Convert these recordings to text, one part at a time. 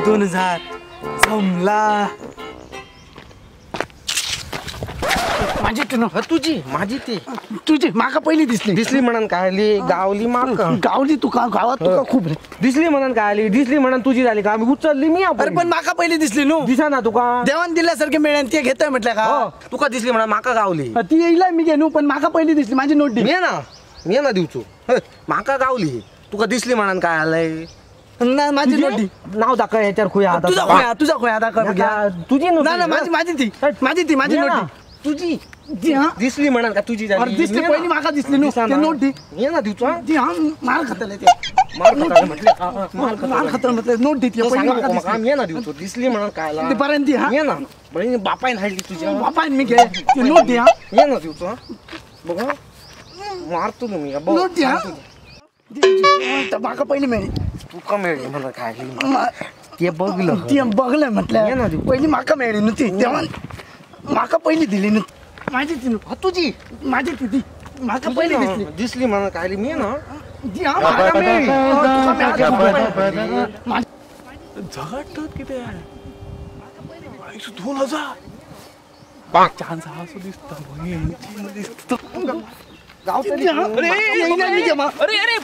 2000 जमला. माझी तुझी माझी ती तुझी माका पहिली दिसली. दिसली म्हणून काय आली गावली माका. गावली तुका गावात तुका खूप दिसली म्हणून काय आली. दिसली म्हणून तुझी झाली का? आम्ही उचलली मी. अरे पण माका पहिली दिसली नो. दिसा ना तुका देवान दिल्यासारखे मिळेल ते घेतोय म्हटलं का? तुका दिसली म्हणून माका गावली. ती येईल मी घेणू पण माका पहिली दिसली. माझी नोट दे. मी ना मी ना दिवचो. माका गावली तुका दिसली म्हणून काय आलंय? ना माझी नोट दी. नाव दाखव ह्याच्यावर खुया. तुझा खोया तुझा खोया दाखव. तुझी नोट ना माझी माझी ती माझी ती माझी नोट तुझी दिसली म्हणा का? तुझी झाली दिसली पहिली माका दिसली नो. ते नोट दी. ये ना दिवचो. दी हा मार खातले ते मार खातले म्हटले. मार खातले म्हटले नोट दी ती पहिली माका दिसली. ये ना दिवचो. दिसली म्हणा काय ला ते पर्यंत दी. हा ये ना बहिणी बापायन हाडली तुझ्या बापायन मी घे ते नोट दी. हा ये ना दिवचो. बघा मारतो तुम्ही नोट दी. हा माका पहिली मिळाली. तुका मिळाली म्हणा काय ते बघलं ते बघलं म्हटलं पहिली माका मिळाली नुती तेव्हा माका पहिली दिली ना. माझी ती तुझी माझी ती माका पहिली दिसली. दिसली म्हणा काय मी ना दी. हा माका मिळाली. झगडतात किती 2000 चान्स हा असं दिसतं. अरे अरे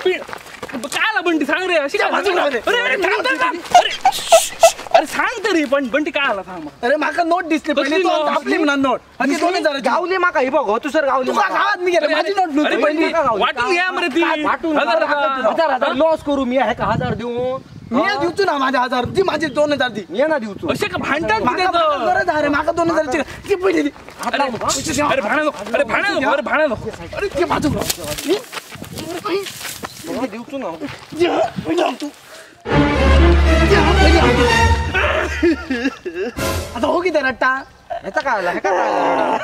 काय आला बंटी सांग रे. अशी काय अरे अरे अरे सांग तरी पण बंटी काय आला सांग. अरे माका नोट दिसली पहिली. तू आपली म्हणा नोट आणि 2000 गावली माका. ही बघ तू सर गावली गावात मी गेलो. माझी नोट नव्हती पहिली. वाटून घ्या मरे ती. वाटून 1000 1000 लॉस करू मी. आहे का 1000 देऊ मी देऊ ना माझ्या 1000 दी. माझे 2000 दी. मी ना देऊ. असे का भांडतात गरज आहे माका 2000 ची पहिली दी. अरे भांडा नको. अरे भांडा नको. अरे भांडा नको. अरे ते बाजू देऊ ना. तू आता हो किती रट्टा ह्याचा काय आला? ह्याचा काय आला?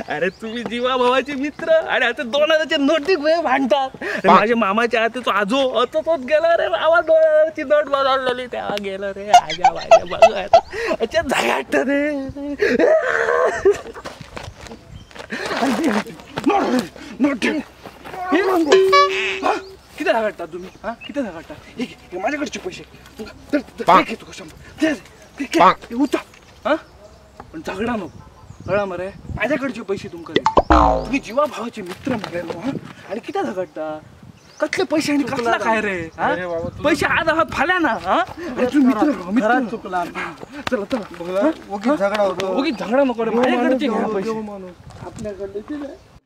अरे तुम्ही जीवा भावाचे मित्र आणि आता 2000च्या नोटी भांडतात. माझ्या मामाच्या हाती तो आजो अतोच गेला रे बाबा. 2000ची नोट बदलली तेव्हा गेलं रे आजा माझ्या बघ. अच्छा झगाटत रे. नोट किती झगडतात तुम्ही? हा किती झगडतात? हे माझ्याकडचे पैसे तुका 100 उचा. हा पण झगडा नको कळा मरे. माझ्याकडचे पैसे तुमका तुम्ही जीवा भावाचे मित्र मरे. आणि किती झगडता? कसले पैसे आणि कसला काय रे? पैसे आज आहात फाल्या ना. अरे तू मित्र मित्र चुकला. चला चला ओगीच झगडा होतो. ओगीच झगडा नको रे. माझ्याकडचे घ्या पैसे. आपल्याकडे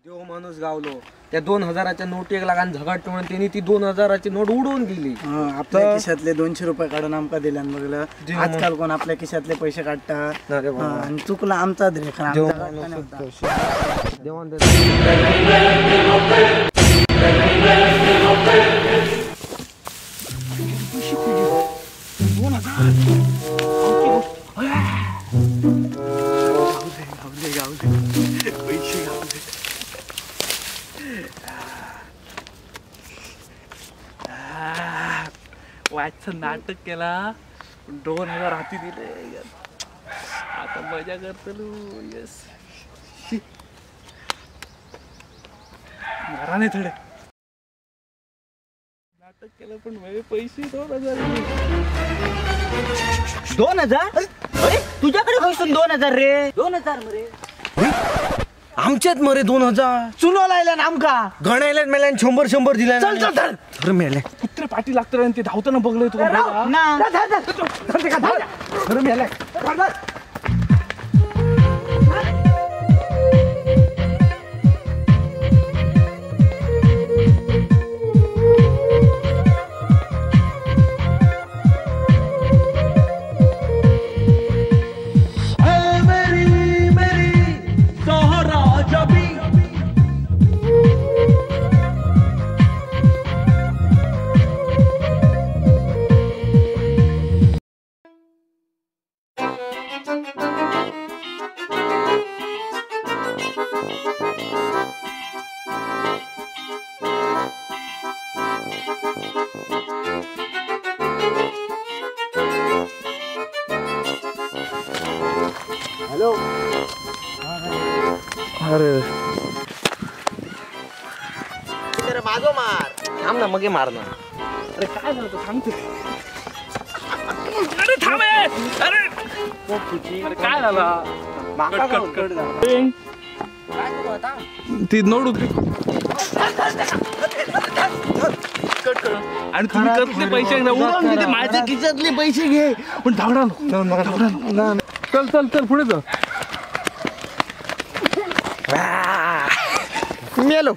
देव माणूस गावलो त्या 2000च्या नोट एक लागान झगडतो म्हणून त्यांनी ती 2000ची नोट उडवून दिली. आपल्या खिशातले 200 रुपये काढून आमका दिले. बघलं आजकाल कोण आपल्या खिशातले पैसे काढतात. आणि चुकला आमचा पैसे गावले. वाचचं नाटक केला 2000 हाती दिले. आता मजा करतलो. येस मारा नाही थोडे नाटक केलं पण माझे पैसे 2000. 2000? अरे तुझ्याकडे पैसे 2000 रे? 2000 मरे आमच्यात मरे 2000 चुनो लायला ना आमका गणायला मेल्यान 100 100 दिला. चल चल चल अरे मेले कुत्रे पाठी लागतं आणि ते धावताना बघलंय तुला. ना अरे मेले हॅलो. अरे मागो मार, थांब ना मगे मार ना. अरे काय झालं तो सांगते. अरे थांब अरे अरे काय झाला? Cut cut cut. ती नोट होती. Cut cut. आणि तुम्ही कसले पैसे उडवून तिथे माझ्या खिशातले पैसे घे, पण धावडा नको. चल चल चल पुढे चल. मेलो.